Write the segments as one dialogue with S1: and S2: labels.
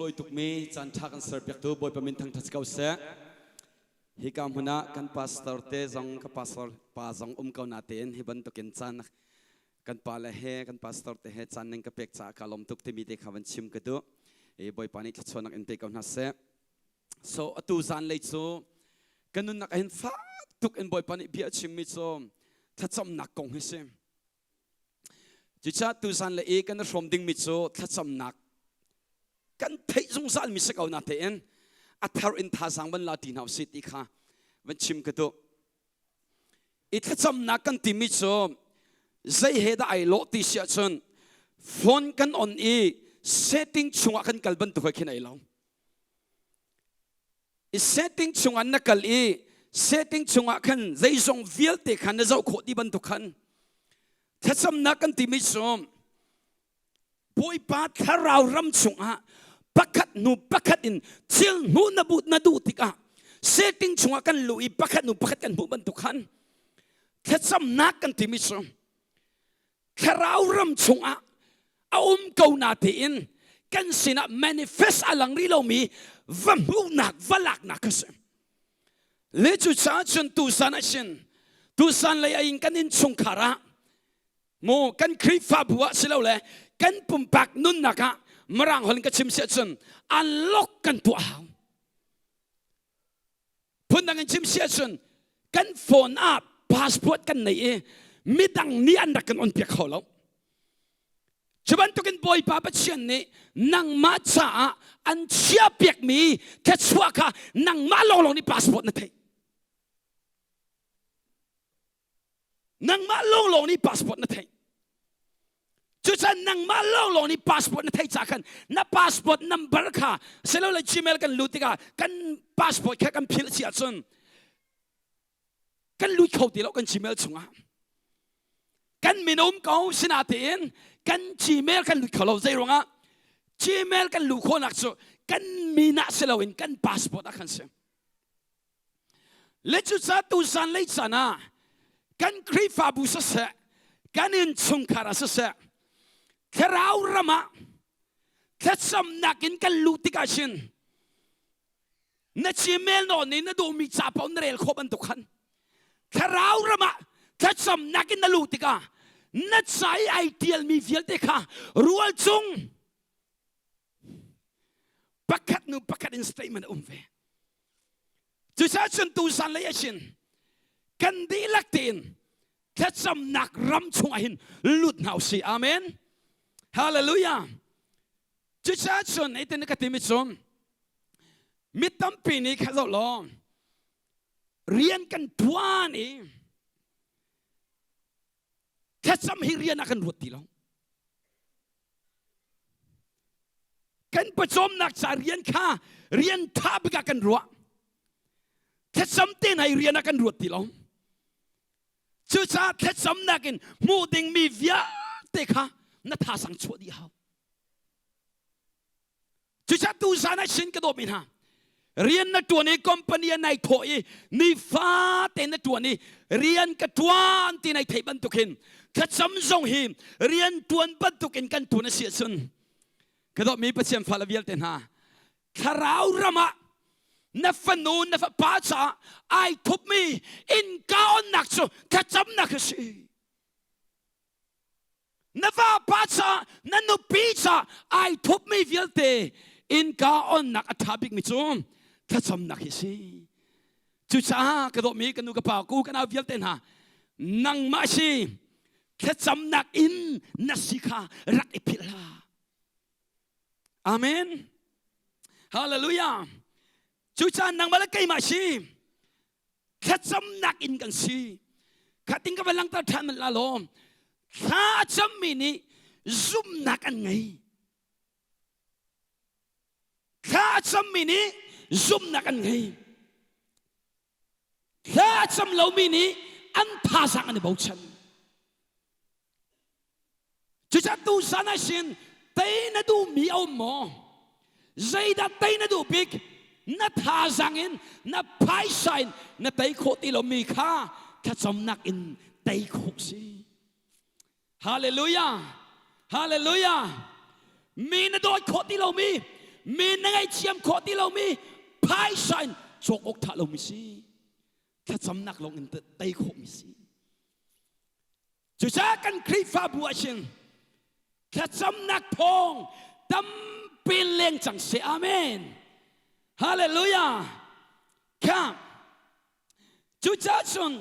S1: Sunglawi tukmi caan ṭha kan serpiaktu Bawipa min thangṭhat si ko seh. Hika hmun ah kan pastor te zong ka pastor pa zong um ko natein hi bantukin caan kan pa le he kan pastor te he caan nan ka pek caah ka lawm tuk timi te kha van chim ka duh. I Bawipa nih thluachuahnak in pe ko hna seh. So atu zan lei cu kan nunnak ah hin fak tuk in Bawipa nih bia a chimmi cu thlacamnak kong hi si. Cucaah tuzan le i kan i hrawm dingmi cu thlacamnak kan theih zungzal mi si ko na tein a thar in thazaang van la ti hna usih ti kha van chim ka duh. I thlacamnak kan timi cu zei he dah ai lawh ti si ahcun phone kan on i setting chungah kan kal bantuk he khin ai lo. I setting chungah na kal i setting chungah khan zeizong vialte khan na zoh khawh ti bantuk khan thlacamnak kan timi cu Bawipa thlarau ram chungah pakhat hnu pakhat in thil hnu na but na duh tikah setting chungah kan luh i pakhat hnu pakhat kan hmuh bantuk khan thlacamnak kan timi cu thlarau ram chungah a um ko na tein kan sinah manifest a lang rih lomi va hmuhnak va laknak kha si le cu caah cun tusan ah sin tusan lei in kan in chungkhar ah mu kan Khrihfabu ah si lo le kan pumpak nunnak ah mirang holh in ka chim siah cun unlock kan tuah hau Phundang in chim si ahcun kan phone ah passport kan nei i midang nih an rak kan on piak kho lo. Cu bantukin Bawipa Pathian nih nangmah caah an chia piakmi thluachuah kha nangmah lawnglawng nih passport na theih. Nangmah lawnglawng nih passport na theih. Cucaah nangmah lawnglawng nih passport na theih caah khan na passport number kha silole Gmail kan lut tikah kan passport kha kan philh si ahcun kan lut kho ti lo kan Gmail chungah. Kan min um ko sinatein kan Gmail kan lut kho lo. Zei ruangah Gmail kan luh khawhnak cu kan min ah si loin kan passport ah khan si. Le cucaah tuzan lei caan ah kan Khrihfabu siseh, kan innchungkhar ah siseh, thlarau ram ah thlacamnak in kan luh tikah hin na Gmail nawn in na duhmi ca paoh na rel khawh bantuk khan thlarau ram ah thlacamnak in na luh tikah na ca i ai tialmi vialte kha rual cung pakhat nu pakhat in statement a um ve cucaah cun tuzan lei ahcun kan dihlak tein thlacamnak ram chungah hin lut hna usih amen hallelujah cucaah cun hitin ka timi cu mi tampi nih kha zoh law rian kan tuan i thlacam hi rian ah kan ruat ti lo Kan pawcawmnak ca rian kha rian ṭha bik ah kan ruah. Thlacam te hna i rian ah kan ruat ti lo. Cucaah thlacamnak in hmuh dingmi vialte kha na thasang chuah dih hau. Cucaah tuzan ah sin ka dawtmi hna rian na ṭuan i company ah nai thawh i nifate na ṭuan i rian ka ṭuan ti nai theih bantuk hin thlacam zong hi rian ṭuan bantuk in kan ṭuan a si ahcun ka dawtmi Pathian fale vialte hna thlarau ram ah na fanu na fapa caah ai thupmi innka onnak cu thlacamnak a si. Na vapa caah na nupi caah ai thupmi vialte innka onnak a ṭha bikmi cu thlacamnak hi si. Cucaah ka dawtmi ka nu ka pa ku ka nau vialte hna nangmah si thlacamnak in na si kha rak i philh hlah. Amen. Hallelujah. Cucaah nangmah le keimah si thlacamnak in kan si khating ka va langter ṭhan man la law thla a cammi nih zumhnak an ngei thla a cammi nih zumhnak an ngei thla a cam lomi nih an thazaang an i bochan Cucaah tuzan ah sin tei na duhmi a um maw? Zeidah tei na duh bik? Na thazaang in, na phaisa in na tei khawh ti lomi kha thlacamnak in tei khawh si. Hallelujah! Hallelujah! Mi na dawt khawh ti lomi, Mi na ngaihthiam khawh ti lomi phaisa in cawk awk ṭha lomi si. Thlacamnak lawng in tei khawhmi si. Cucaah kan Khrihfabu ah hin thlacamnak thawng tampi leng cang seh. Amen. Hallelujah. Kha cucaah cun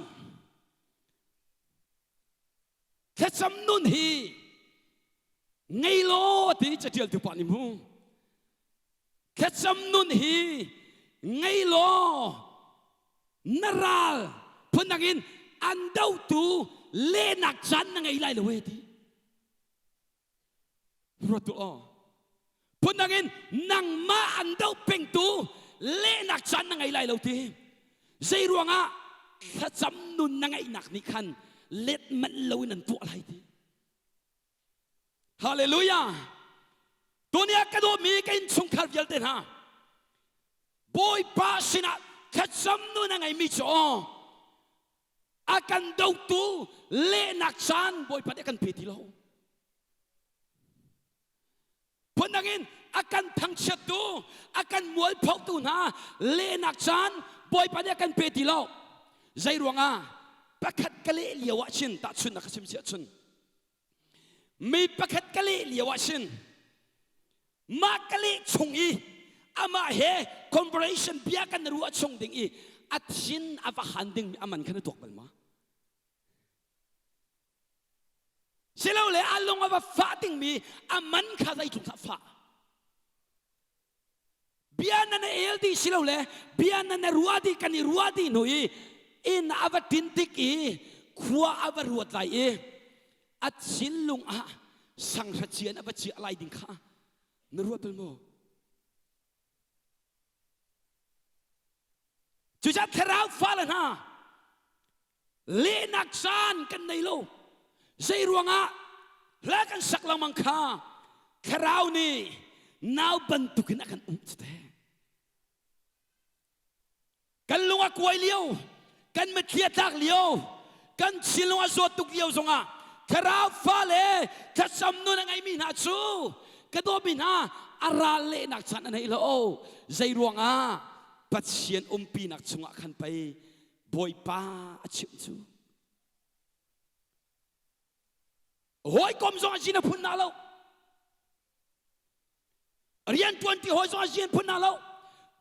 S1: thlacam nun hi ngei law ti catialtu pa nih mu thlacam nun hi ngei law na ral phundang in an dotu lehnak caan na ngei lai lo e ti Ruat tu aw. Phundang in nangmah an doh pengtu lehnak caan na ngei lai lo ti. Zei ruangah thlacam nun na ngeihnak nih khan let manh loin an tuah lai ti. Hallelujah. Tuni ah ka dawtmi ka innchungkhar vialte hna Bawipa sinah thlacam nun a ngeimi cu aw a kan dotu lehnak caan Bawipa nih a kan pe ti lo. Phundang in a kan thangchiattu, a kan mualphotu hna lehnak caan Bawipa nih a kan pe ti lo. Zei ruangah pakhat ka leh lio ah chin tahchunnak ka chim si ahcun mi pakhat ka leh lio ah chin mah ka leh chung i amah he conversation bia kan ruah chung ding i a thin a va han ding mi aman kha na tuak bal ma? Silole a lung a va fah dingmi a man kha zeitluk dah fah. Bia nan el dih silole bia nan ruah dih kan i ruah dih hnu i inn a va tin tik i khua a va ruat lai i a thinlung ah sanghra cian a va ciah lai ding kha na ruat bal maw? Cucaah thlarau fale hna lehnak caan kan nei lo. Zei ruangah hla kan sak lengmang kha thlarau nih nau bantukin a kan um cu te. Kan lung a kuai lio, kan mitthli a tlak lio, kan thinlung a zawt tuk lio zongah thlarau fale thlacam nun a ngeimi hna cu ka dawtmi hna a ral lehnak caan a nei lo. Zei ruangah Pathian umpinak chungah khan pei Bawipa a chimh cu. Hawikom zong a zin a phun na lo. Rian ṭuanṭi hawi zong a zin phun na lo.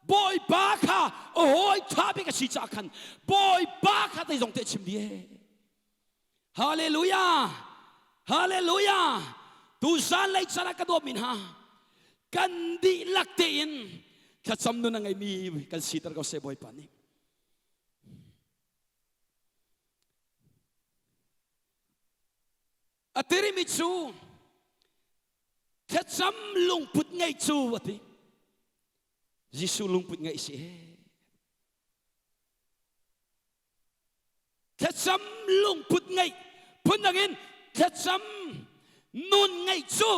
S1: Bawipa kha a hawi ṭha bik a si caah khan Bawipa kha zeizong te chim dih. Hallelujah! Hallelujah! Tuzan lei caan ah ka dawtmi hna, kan dihlak tein thlacam nun a ngeimi kan siter ko seh Bawipa nih. A tirimi cu thlacam lungput ngei cu a ti. Jesuh lungput ngeih si. Thlacam lungput ngeih phundang in thlacam nun ngeih cu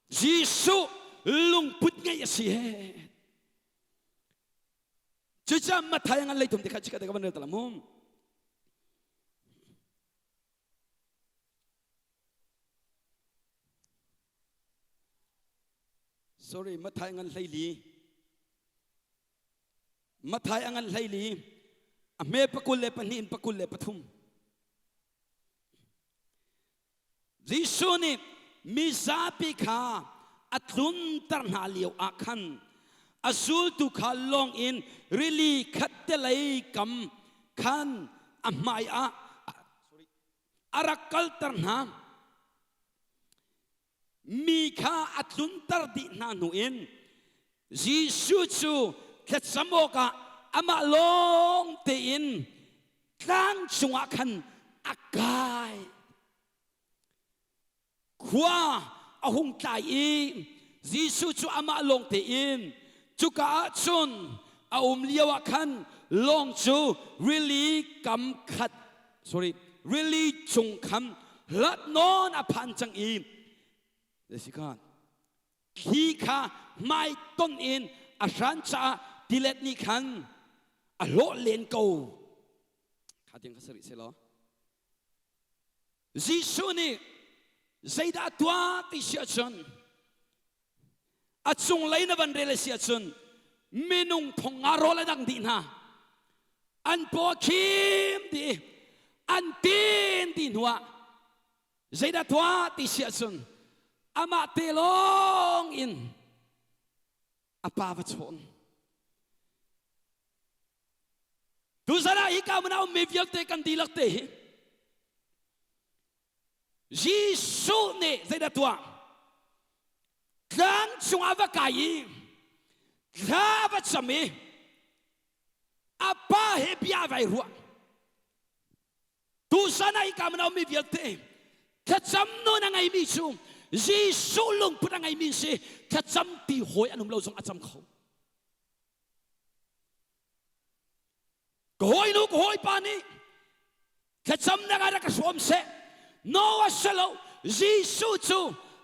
S1: Jesuh lungput ngeih a si. Cucaah Matthai ngan leitum te kha chika te ka van rel ta la mu. Sorry, Matthai ngan hleili. Matthai a ngan 14 a hme 22 in 23. Jesuh nih mizapi kha a tlunter hna lio ah khan a zultu kha lawng in rili khattelei kam khan a hmai ah a rak kalter hna. Mi kha a tlunter dih hna hnu in Jesuh cu thlacam awkah amah lawng tein tlang cungah khan a kai. Khua a hung tlai i Jesuh cu amah lawng tein cuka ah cun a um lio ah khan lawng cu rili kam khat sorry rili cung khan hlat nawn a phan cang i Zesikhan thli kha hmai ton in a hran caah tilet nih khan a hlawh len ko. Kha tiang kha sari selaw. Jesuh nih zeidah a tuah ti si ahcun. A cunglei na van rel a si ahcun minung thong nga rawl a dang dih hna. An paw a khim dih i an tin dih hnuah zeidah tuah ti si ahcun amah te lawng in a pa va chawn. Tuzan ah hika hmun ah ummi vialte kan dihlak te hi Jesuh nih zeidah tuah? Tlang cungah va kai i thla va cam i a pa he bia vai ruah. Tuzan ah hika hmun ah ummi vialte thlacam nawn a ngeimi cu Jesuh lungput a ngeimi si thlacam ti hawi an um lo zong a cam kho. Ka hawinu ka hawipa nih thlacamnak ah rak ka hrawm seh. No a si lo. Jesuh cu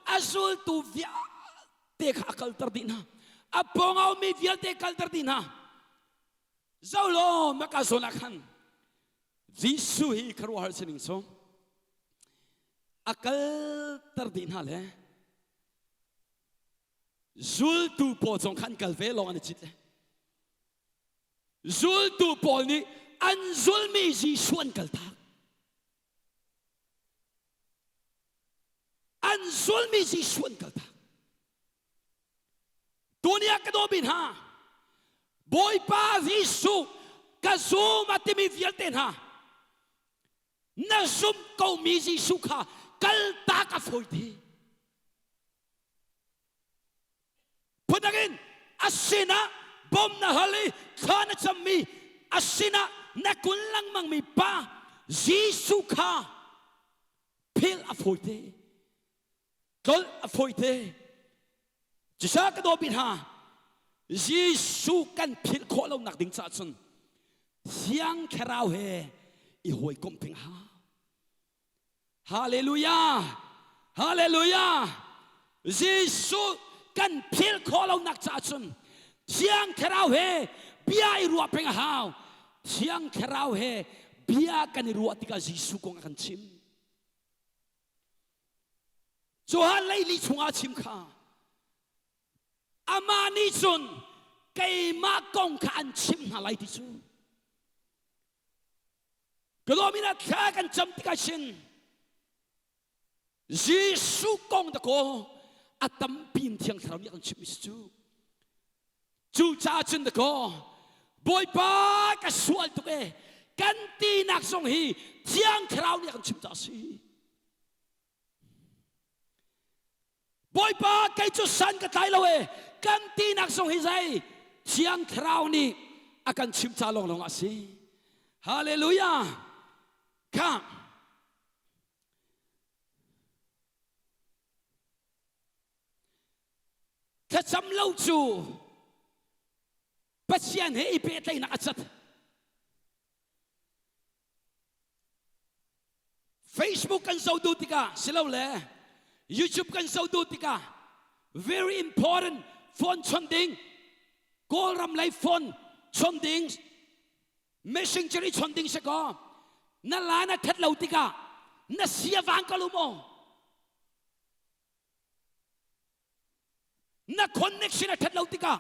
S1: a zultu vialte kha a kalter dih hna. A pawng a ummi vialte kalter dih hna. Zo law maka zawn ah khan Jesuh hi khuaruahhar sining cu a kalter dih hna le zultu pawl zong khan kal ve lawng an i cit le Zultu pawl nih an zulmi Jesuh an kaltak. An zulmi Jesuh an kaltak. Tuni ah ka dawmi hna, Bawipa Jesuh ka zum a timi vialte hna, na zumh komi Jesuh kha kaltak a fawi ti. Phundang in a sinah bawm na hal i thla na cammi a sinah na kun lengmangmi pa Jesuh kha philh a fawite tlolh a fawite Cucaah ka dawmi hna Jesuh kan philh khawh lonak ding caah cun Thiang Thlarau he i hawikomh peng a hau. Hallelujah! Hallelujah! Jesuh kan philh khawh lonak caah cun Thiang Thlarau he bia i ruah peng a hau. Thiang Thlarau he bia kan i ruah tikah Jesuh kong a kan chim. Johan leili chungah a chim kha. Amah nih cun keimah kong kha an chimh hna lai ti cu. Ka ah thla kan cam tikah sin Jesuh kong dakaw a tampi in Thiang Thlarau nih a kan chimhmi si cu. Cucaah cun dakaw Bawipa ka sual tuk e kan tinak zong hi Thiang Thlarau nih a kan chimh caah a si. Bawipa kei cu san ka tlai lo e kan tinak zong hi zei Thiang Thlarau nih a kan chim ca lawnglawng a si. Hallelujah. Kha thlacam lo cu Pathian he i pehtlaihnak a cat. Facebook kan zoh duh tikah silole YouTube kan zoh duh tikah very important phone chon ding Kawlram lei phone chon ding messenger i chon ding si kaw na line a that lo tikah na sia vang ko lo maw Na connection a ṭhat lo tikah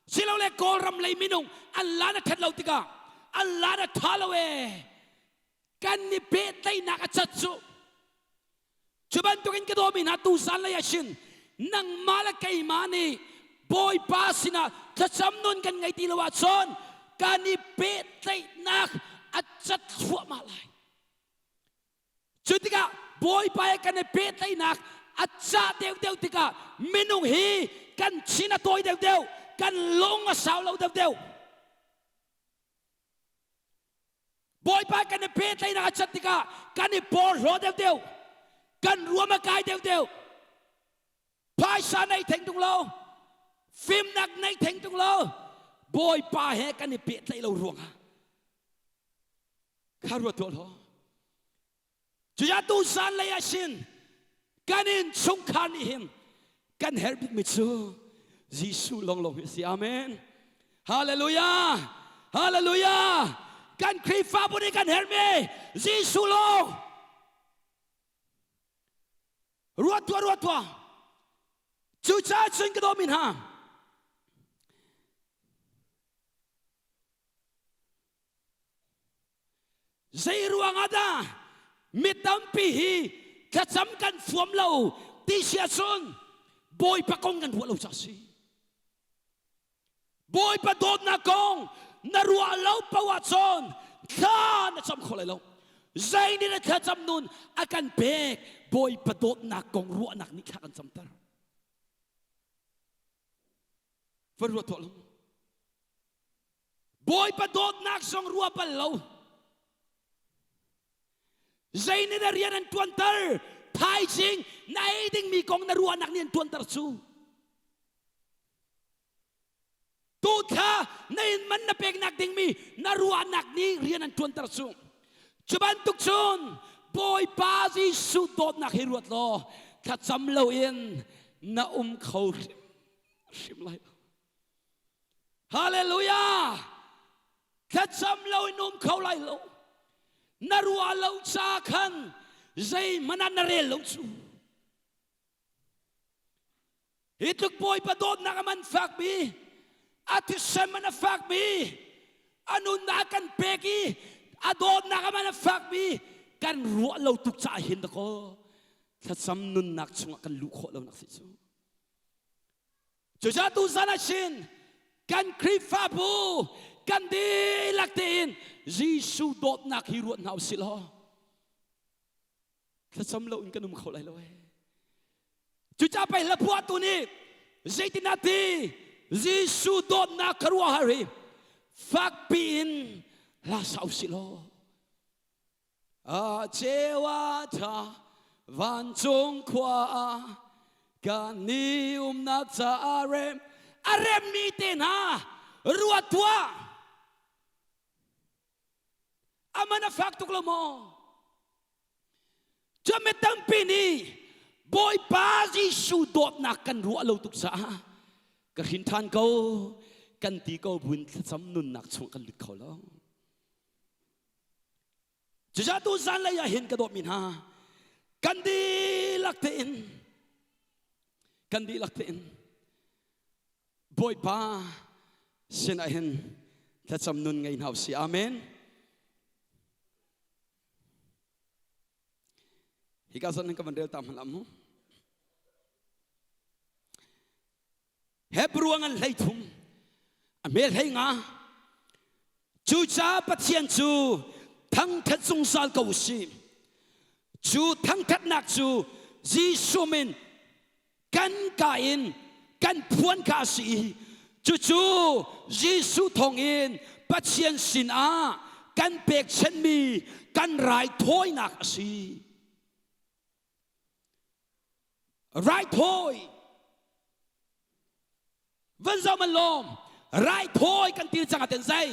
S1: silole Kawlram lei minung an lan a ṭhat lo tikah an lan a ṭha lo ee kan i pehtlaihnak a cat cu cu bantukin ka dawmi hna tu zan lei ah shin nangmah le keimah nih Bawipa sinah thlacam nun kan ngei ti lo ahcun kan i pehtlaihnak a cat thluahmah lai. Cu tikah Bawipa he kan i pehtlaihnak a cah deuhdeuh tikah minung hi kan chin a tawi deuhdeuh, kan lung a sau lo deuhdeuh. Bawipa kan i pehtlaihnak a cat tikah kan i porhlaw deuhdeuh, kan ruam a kai deuhdeuh. Phaisa nei theng tung lo, fimnak nei theng tung lo, Bawipa he kan i pehtlaih lo ruangah kha ruat tuah law cuya tu zan lei ah sin kan in chungkhar nih hin kan herh bikmi cu Jesuh lawnglawng hi a si amen hallelujah hallelujah kan Khrihfabu nih kan herhmi Jesuh lawng ruat tuah ruat tuah. Cucaah cun ka dawmi hna, zei ruangah dah mi tampi hi thlacam kan fuam lo ti si ahcun Bawipa kong kan ruah lo caah a si. Bawipa dawtnak kong na ruah lo paoh ahcun thla na cam kho lai lo. Zei nih na thlacam nun a kan pek Bawipa dawtnak kong ruahnak nih thla kan camter. Van ruat tuah lo. Bawipa dawtnak zong ruah bal lo. Zei nih na rian an ṭuanter? Thaizing na ei dingmi kong na ruahnak nih an ṭuanter cu. Tu thla na inn man na peknak dingmi na ruahnak nih rian an ṭuanter cu. Cu bantuk cun Bawipa Jesuh dawtnak hi ruat law thlacam loin na um kho hrimhrim lai lo. Hallelujah! Thlacam loin um kho lai lo. Na ruah lo ca khan zeihmanh ah na rel lo cu. Hi tluk Bawipa dawtnak a man fakmi, a thisen man a fakmi, a nunnak kan pek i a dawtnak a man a fakmi kan ruah lo tuk caah hin dakaw thlacam nunnak chungah kan luh khawh lo nak si cu. Cucaah tuzan ah sin kan Khrihfabu kan dihlak tein Jesuh dawtnak hi ruat hna usih law thlacam lo in kan um kho lai lo ee. Cucaah pei hla phuahtu nih zeitin a ti Jesuh dawtnak ka ruah har hi fakpi in hla sa usih law A ceu a ṭha vancung khua ah kan i umnak caah rem a remmi te hna ruat tuah a man a fak tuk lo maw cu mi tampi nih Bawipa Jesuh dawtnak kan ruah lo tuk caah ka hrin ṭhan ko kan ti ko buin thlacam nunnak chung kan lut kho lo Cucaah tu zanlei ah hin ka dawtmi hna kan dihlak tein kan dihlak tein Bawipa sinah hin thlacam nun ngei hna usih. Amen. Hika zawn hin ka van rel ta hmanh la mu. Hebrew ngan 13 a hmel 15 cucaah Pathian cu thangthat zungzal ko usih cu thangthatnak cu Jesuh min kan ka in kan phuan kha a si i cucu Jesuh thawngin Pathian sinah kan pekchanhmi kan raithawinak a si. Raithawi van zoh man lawm raithawi kan ti cang aten zai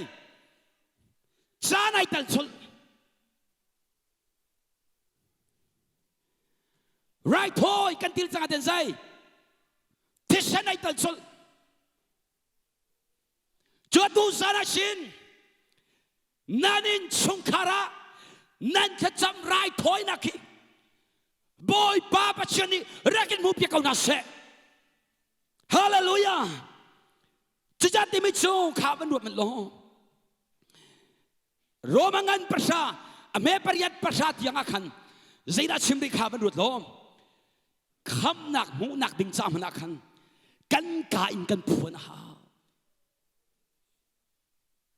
S1: caan ai tal chul raithawi kan til cang aten zai thisen ai tal chul cu atu zan ah shin nan innchungkhar ah nan thlacam raithawinak hi Bawipa Pathian nih rak in hmuhpiak ko hna seh. Hallelujah! Cucaah timi cu kha van ruat manh law Roma ngan pahra a hme pariat pahra tiang ah khan zeidah chim rih kha van ruat law khamnak hmuhnak ding ca hmanh ah khan kan ka in kan phuan a hau.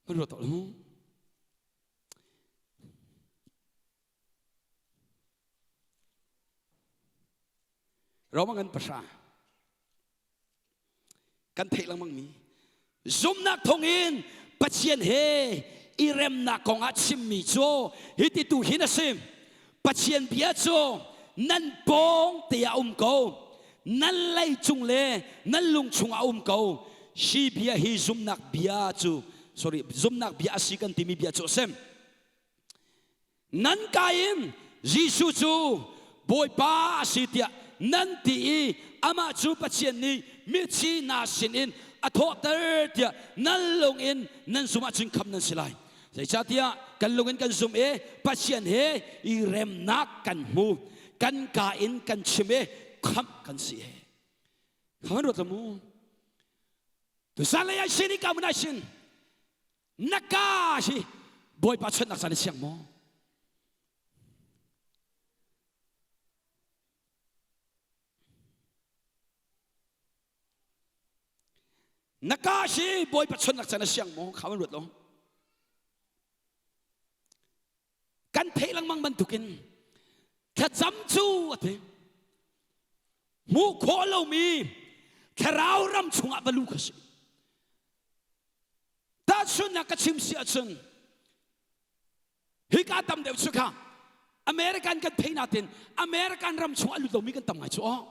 S1: Van ruat tuah Roma ngan pahra kan theih lengmang mi zumnak thawngin Pathian he i remnak kongah chimmi cu hiti tu hin a si Pathian bia cu nan pawng te ah um ko nan lei cung le nan lung chungah um ko hi bia hi zumnak bia cu sorry zumnak bia a si kan timi bia cu a si nan ka in Jesuh cu Bawipa a si tiah nan ti i amah cu Pathian nih mithi hna sinin a thawhter tiah nan lung in nan zumh ahcun khamh nan si lai. Zeicahtiah kan lung in kan zumh i Pathian he i remnak kan hmu. Kan ka in kan chim i khamh kan si. Khaman ruat mu. Tu san lei ai sin i ka mun ai sin. Na ka hi Bawipa chonnak caan siang maw? Na ka hi Bawipa chonnak caan siang maw? Khaman ruat lo. Kan theih lengmang bantukin thlacam cu a ti. Hmuh khawh lomi thlarau ram chungah va lu kha si. Tahchunhnak ka chim si ahcun hika tam deuh cu kha American kan thei natin American ram chung a lut lomi kan tam ngai cu aw.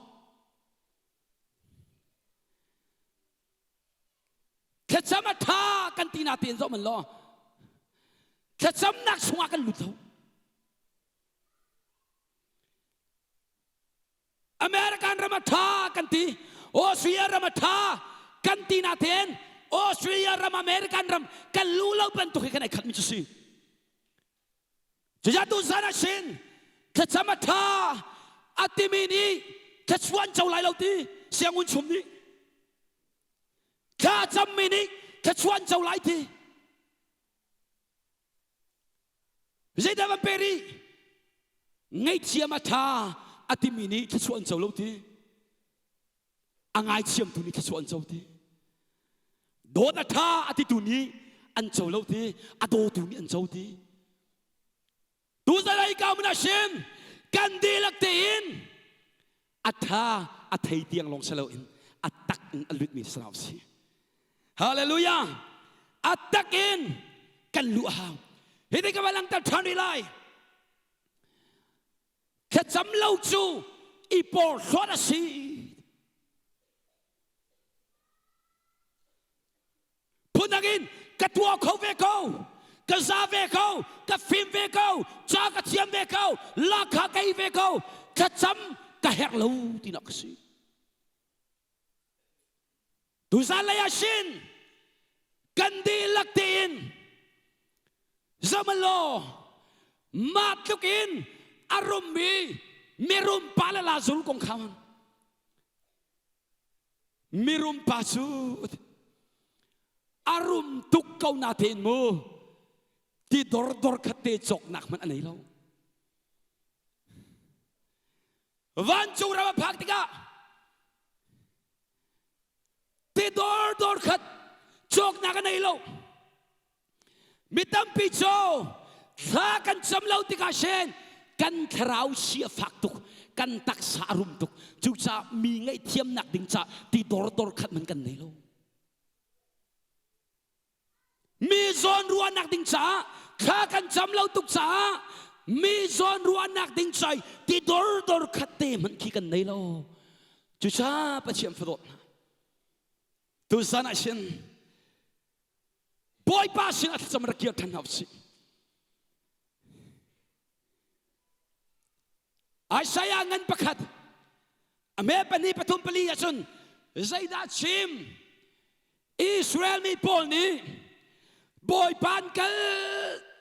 S1: Thlacam a ṭha kan ti natein zoh man law thlacamnak chungah kan lut lo. American ram a ṭha kan ti, Australia ram a ṭha kan ti natein Australia ram American ram kan lu lo bantuk hi kan ai khatmi cu si. Cucaah tuzan ah sin thlacam a ṭha a timi nih thluachuah an co lai lo ti siangun chum nih thla cammi nih thluachuah an co lai ti zeidah van pe rih ngaihthiam a ṭha a timi nih thluachuah an co lo ti a ngaithiamtu nih thluachuah an co ti dawt a ṭha a titu nih an co lo ti a dawtu nih an co ti tuzan ai ka mun ah kan dihlak tein a ṭha a thei tiang lawng si loin a tak in a lutmi salau si hallelujah a tak in kan luh a hau hi ti ka va langter ṭhan rih lai Thlacam lo cu i porhlawt a si. Phundang in ka tuah kho ve ko, ka za ve ko, ka fim ve ko, ca ka thiam ve ko, lakha ka ei ve ko, thlacam ka herh lo tinak ka si. Tuzan lei ah shin kan dihlak tein zamalaw mah tluk in a rummi mirum pa le Lazarus kong kha mirum pa cu a rum tuk ko na tein mu ti dor dor khat te cawknak hmanh a nei lo Vancung ram a phak tikah ti dor dor khat cawknak a nei lo. Mi tampi cu thla kan cam lo tikah shin kan thlarau si a fak tuk, kan taksa a rum tuk. Cucaah mi ngaihthiamnak ding ca ti dor dor khat man kan nei lo. Mi zawn ruahnak ding caah thla kan cam lo tuk caah mi zawn ruahnak ding cai ti dor dor khat te hmanh khi kan nei lo. Cucaah Pathian fadawt hna. Tuzan ah sin Bawipa sin ah thlacam rak kir than hna usih. Isaiah ngan pakhat a me pahnih pathum pali ahcun zeidah chim Israel mi pawl nih Bawipa an kal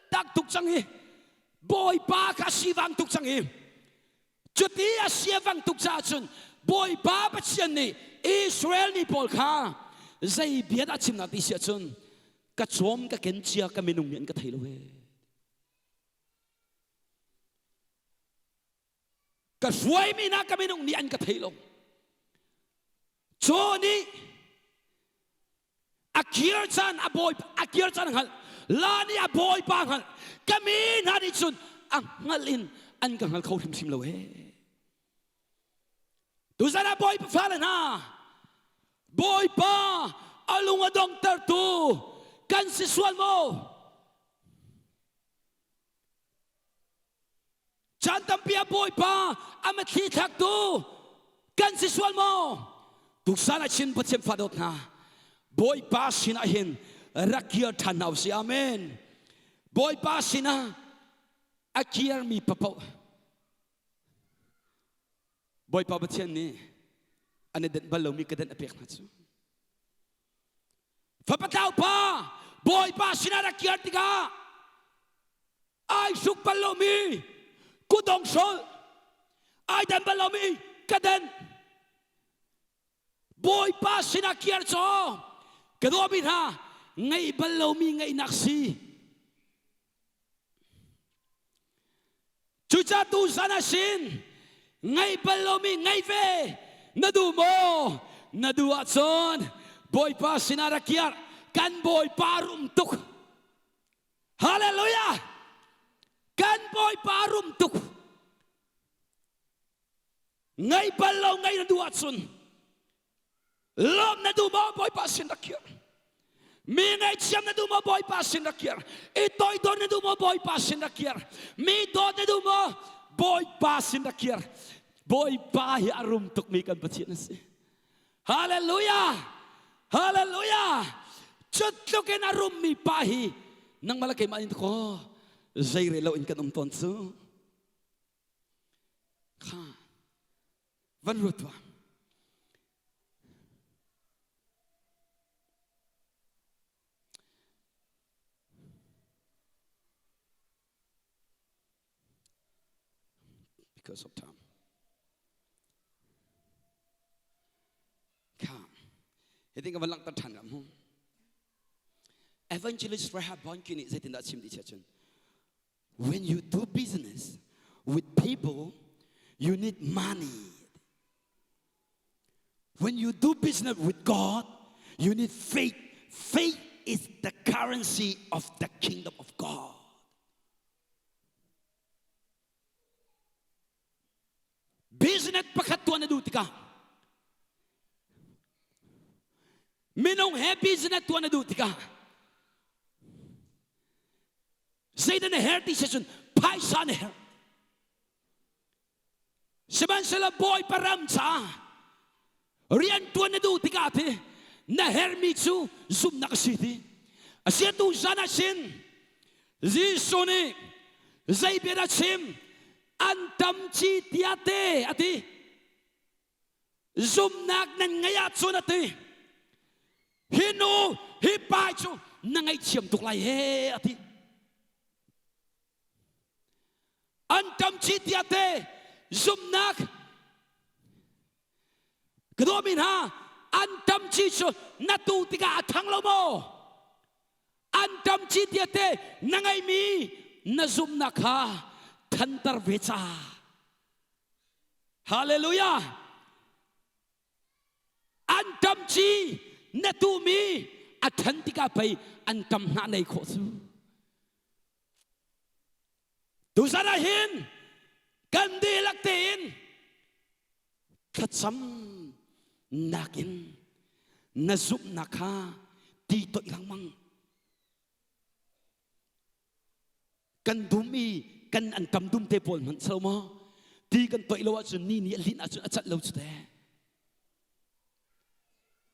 S1: tak tuk cang i Bawipa kha sivang tuk cang i cuti a siavang tuk caah cun Bawipa Pathian nih Israel mi pawl kha zei bia dah chimnak ti si ahcun ka cawm ka ken cia ka minung nih an ka thei lo he Ka hruaimi hna ka minung nih an ka thei lo. Caw nih a kir caan a bawi a kir caan hngalh la nih a bawipa hngalh ka mi hna nih cun a hngalh in an ka hngal kho hrimhrim lo he tuzan ah bawipa fale hna bawipa a lung a dongtertu kan si sual maw Caan tampi ah Bawipa a mitthli thlaktu kan si sual maw? Tuksan ah chin Pathian fa dawt hna Bawipa sinah hin rak kir ṭhan hna usih. Amen. Bawipa sinah a kirmi papoh Bawipa Pathian nih an i denh bal lomi ka denh a pek hna cu. Fapa tlau pa Bawipa sinah rak kir tikah ai suk bal lomi kutdong hrolh ai den bal lomi ka den.
S2: Bawipa sinah kiar caw ka dawmi hna ngeih bal lomi ngaihnak si. Cucaah tuzan ah sin ngeih bal lomi ngei ve na duh maw? Na duh ahcun Bawipa sinah rak kiar kan Bawipa rum tuk. Hallelujah! Kan Bawipa rum tuk. Ngei bal lo ngei na duh ahcun lawm na duh maw Bawipa sin rak kir. Mi ngaihchiam na duh maw Bawipa sin rak kir. I toidor na duh maw Bawipa sin rak kir. Mi dawt na duh maw Bawipa sin rak kir. Bawipa hi a rum tukmi kan Pathian a si. Hallelujah! Hallelujah! Cutluk in a rummi pa hi nangmah le keimah in ko zei rel lo in kan um tawn cu. Kha van ruat tuah. Because of time. Kha hitin ka van langhter ṭhan ram hu. Evangelist Rahab Bonnke nih zeitindah a chim ti cun When you do business with people, you need money. When you do business with God, you need faith. Faith is the currency of the kingdom of God. Business pakhat tuan na duh tikah minung he business tuan na duh tikah zeidah na herh ti si cun phaisa na herh. Sihmanhsehlaw Bawipa ram caah rian tuan na duh tikah ti na herhmi cu zumhnak a si ti. Asiatu zan ah sin Jesuh nih zei bia dah chim an tam ci tia te a ti. Zumnak nan ngeih ahcun a ti. Hi nu hi pa cu na ngaihthiam tuk lai he a ti. An tam ci tia te zumnak ka dawmi hna an tam ci cu na tu tikah a thang lo maw? An tam ci tia te na ngeihmi na zumnak kha thanter ve ca. Hallelujah! An tam ci na tuhmi a ṭhan tikah pei an tam hnah nei khawh cu. Tuzan ah hin kan dihlak tein thlacam nakin na zumhnak kha ti toih lengmang. Kan dum i kan an tam dum te pawl hmanh so maw ti kan toih lo ahcun ni nih a linh ahcun a cat lo cu te.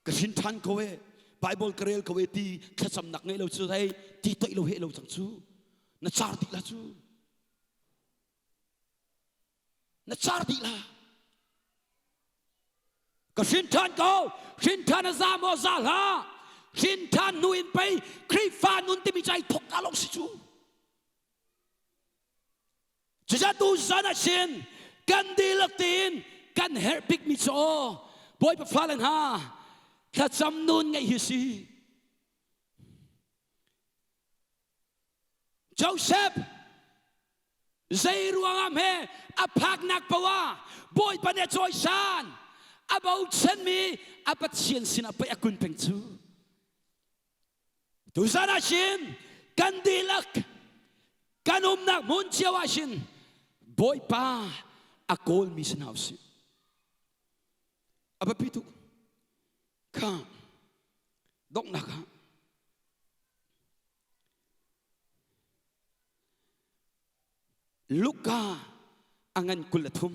S2: Ka hrin ṭhan ko e Bible ka rel ko e ti thlacamnak ngei lo cu hei ti toih lo he lo cang cu na car dih la cu na car dih la ka hrin ṭhan ko hrin ṭhan a za maw za hlah hrin ṭhan hnu in pei Khrihfa nun timi cu ai thok ka lawng si cu Cucaah tu zan ah sin kan dihlak tein kan herh bikmi cu aw Bawipa fale hna thlacam nun ngeih hi si. Joseph zei ruangah hme a phaknak paoh ah Bawipa nih a cawisan a bochanmi a Pathian sinah pei a kun peng cu. Tuzan ah sin kan dihlak kan umnak hmun cio ah sin Bawipa a kawlmi si hna usih. A biapi tuk. Kha donghnak ah Luka a ngan 23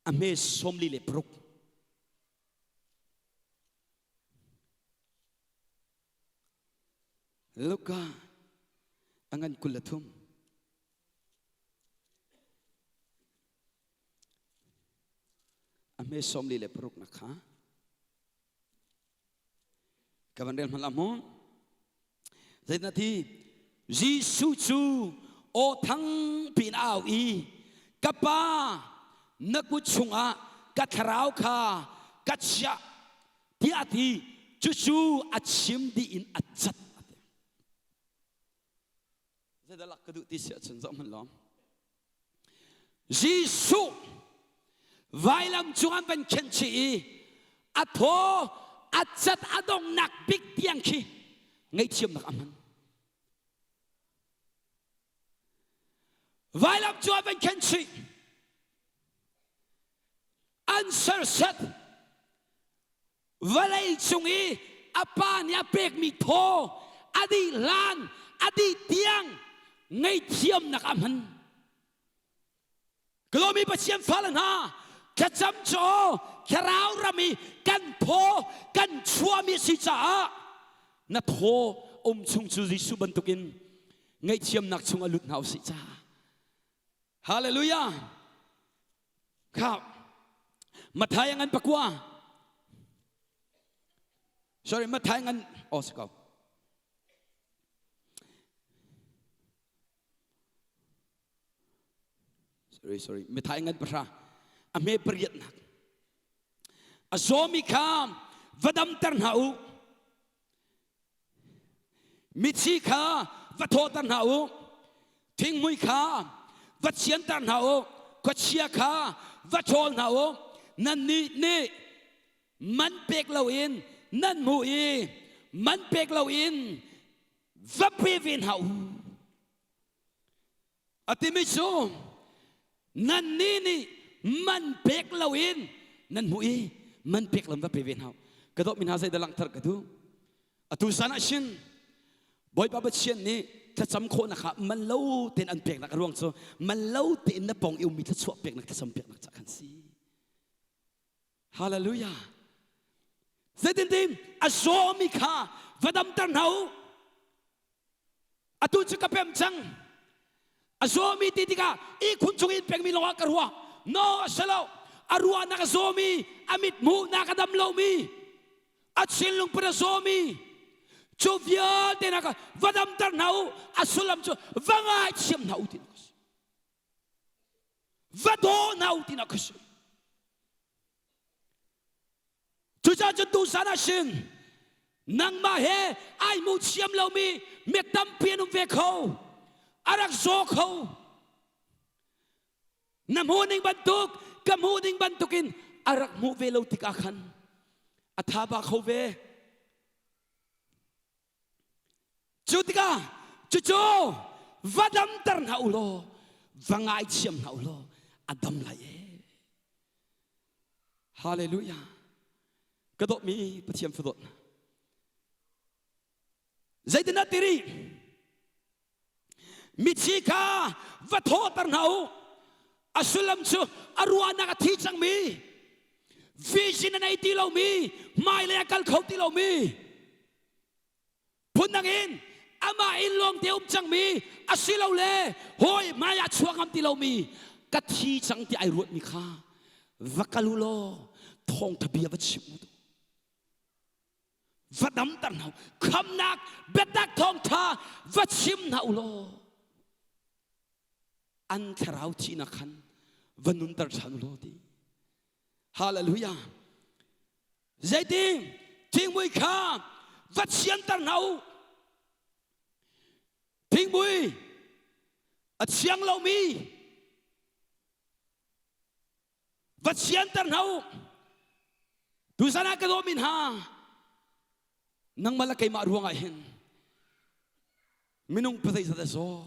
S2: a hme 46. Luka a ngan 23. A hme 46 na kha. Ka van rel hmanh la mu. Zeitin ti Jesuh cu aw thang piin a au i ka pa na kut chungah ka thlarau kha ka chiah. Tiah a ti. Cucu a chim dih in a cat.
S1: Zeidah lak ka duh ti si ahcun zoh hmanh law.
S2: Jesuh vailam cung an van khenh chih i a thaw a cat a donghnak bik tiang khi ngaihthiamnak a hman. Vailam cu an van khenh chih. An serset vawlei cung i a pa nih a pekmi thaw a dih hlan a dih tiang ngaihthiamnak a hman. Kalomi Pathian fale hna thlacam cu thlarau ram i kan thaw kan chuahmi a si caah na thaw um chung cu Jesuh bantukin ngaihthiamnak chung a lut hna usih ca. Hallelujah. Kha Mathai ngan pakua. Sorry, Mathai ngan oh si ko. Sorry, sorry. Mathai ngan pahra. A hme pariatnak. A zawmi kha va damter hna u. Mithi kha va thawhter hna u. Thingmui kha va thianter hna u. Khuachia kha va ṭhawl hna u. Nannih nih man pek loin nan hmuh i man pek loin va pe ve hna u. A timi cu nannih nih man pek loin nan hmuh i man pek lo va pe ve hna. Ka dawtmi hna zeidah langhter ka duh? Atu zan ah hin Bawipa Pathian nih thlacam khawhnak kha man lo tein an peknak a ruang cu man lo tein na pawng i ummi thluachuah peknak thlacam peknak ca khan si. Hallelujah. Zeitintin a zawmi kha va damter hna u. Atu cu ka pem cang. A zawmi ti tikah ihkhun chung in pengmi lawngah ka ruah. No, a si lo. A ruahnak a zawmi, a mit hmuhnak a dam lomi, a thinlung put a zawmi, cu vialte nak va damter hna u. A sullam cu va ngaithiam hna u tinak a si. Va daw hna u tinak a si. Cucaah cun tuchan ah sin nangmah he ai hmu thiam lomi mi tampi an um ve kho. A rak zaw kho. Na hmuh ning bantuk, ka hmuh ning bantukin a rak hmuh ve lo tikah khan a tha ba kho ve. Cu tikah cucu va damter hna u law va ngaithiam hna u law a dam lai ee. Hallelujah. Ka dawtmi Pathian fadawt hna. Zeitindah ti rih? Mithi kha va thawhter hna u. A sullam cu a ruahnak a thi cangmi, vision a nei ti lomi, hmailei a kal kho ti lomi, phundang in amah inn lawngte um cangmi asilole hawi hmai ah chuak ngam ti lomi ka thi cang ti ai ruatmi kha va kal u law thawngtha bia va chim u va damter hna khamnak biatak thawngtha va chim hna u law an thlarau thihnak khan va nunter ṭhan u law ti Hallelujah. Zeiti thingmui kha va thianter hna u. Thingmui a thiang lomi va thianter hna u. Tuzan ah ka dawmi hna nangmah le keimah ruangah hin minung pazeizat a zaw.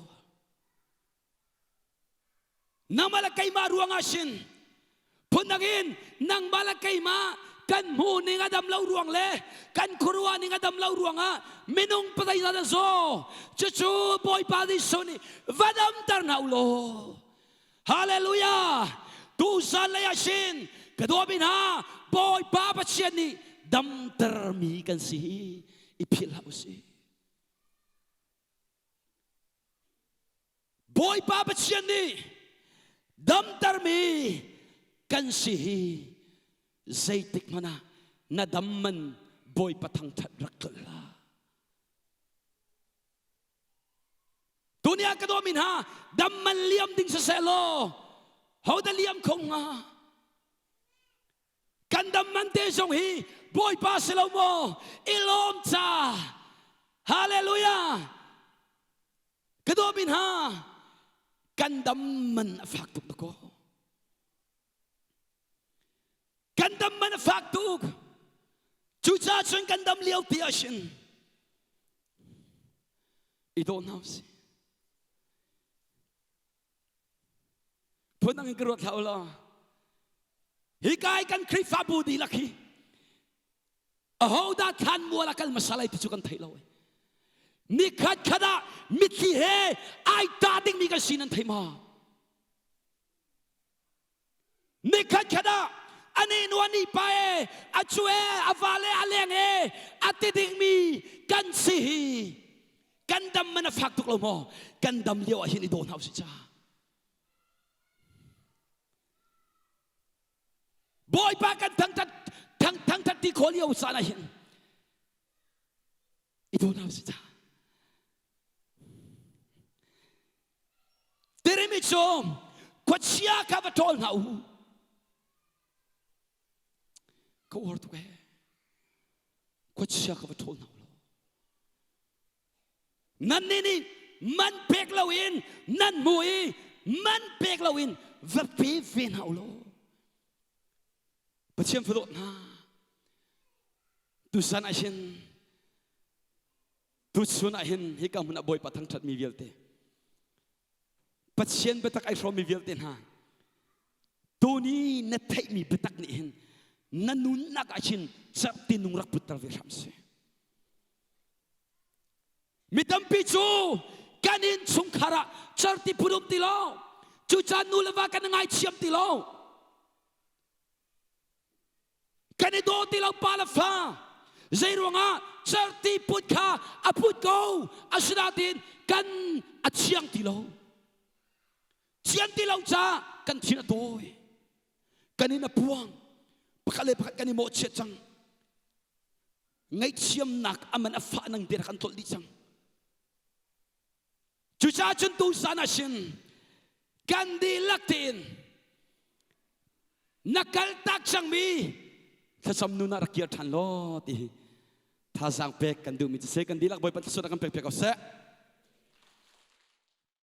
S2: Nangmah le keimah ruangah sin phundang in nangmah le keimah kan hmuh ning a dam lo ruang le kan khuaruah ning a dam lo ruangah minung pazeizat a zaw cucu Bawipa Jesuh nih va damter hna u law Hallelujah tuzan lei ah sin ka dawmi hna Bawipa Pathian nih damtermi kan si hi i philh hlah usih Bawipa Pathian nih damtermi kan si hi zeitik hmanh ah na dam man Bawipa thangṭhat rak tlolh hlah. Tuni ah ka dawmi hna dam man liam ding siseh law hodah liam kho hnga? Kan dam man te zong hi Bawipa si lo maw? I lawm ca. Hallelujah. Ka dawmi hna, kan dam man a fak tuk ko. Kan dam man a fak tuk. Cucaah cun kan dam lio ti ah shin i daw hna usih. Phundang in ka ruat hlah u law. Hi kai kan Khrihfabu dihlak hi ahodah thlanmual a kal hmasa lai ti cu kan thei lo. Nikhat khat ah mitthli he ai ta dingmi kan si nan thei ma? Nikhat khat ah ani nu ani pa e a cu e a va le a leng e a ti dingmi kan si hi kan dam man a fak tuk lo maw? Kan dam lio ah hin i daw hna usih ca. Bawipa kan thangthat thang thangthat ti kho lio caan ah hin i daw hna usih ca. Tirimi cu khuachia kha va ṭawl hna u. Ka uar tuk ee. Khuachia kha va ṭhawl hna u law. Nannih nih man pek loin nan hmu i man pek loin va pe ve hna u law. Pathian fadawt hna. Tusan ah hin tuchun ah hin hika hmun ah Bawipa thangṭhatmi vialte Pathian biatak ai hrawmmi vialte hna tuni na theihmi biatak nih hin na nunnak ah hin cerhti nung rak putter ve hram seh. Mi tampi cu kan inn chungkhar ah cerhti phun um ti lo. Cucaah nu le va kan ngaithiam ti lo. Kan i daw ti lo pa le fa. Zei ruangah cerhti put kha a put ko asinain kan a thiang ti lo. Thian ti lo caah kan thin a tawi. Kan in a puang. Pakhat le pakhat kan i mawhchiat cang. Ngaihthiamnak a man a fah nang bia kan tlolh dih cang. Cucaah cun tuzan ah sin kan dihlak tein na kaltak cangmi thlacam nun ah rak kir ṭhan law ti hi thazaang pek kan duhmi cu si kan dihlak Bawipa thluachuah kan pek piak ko seh.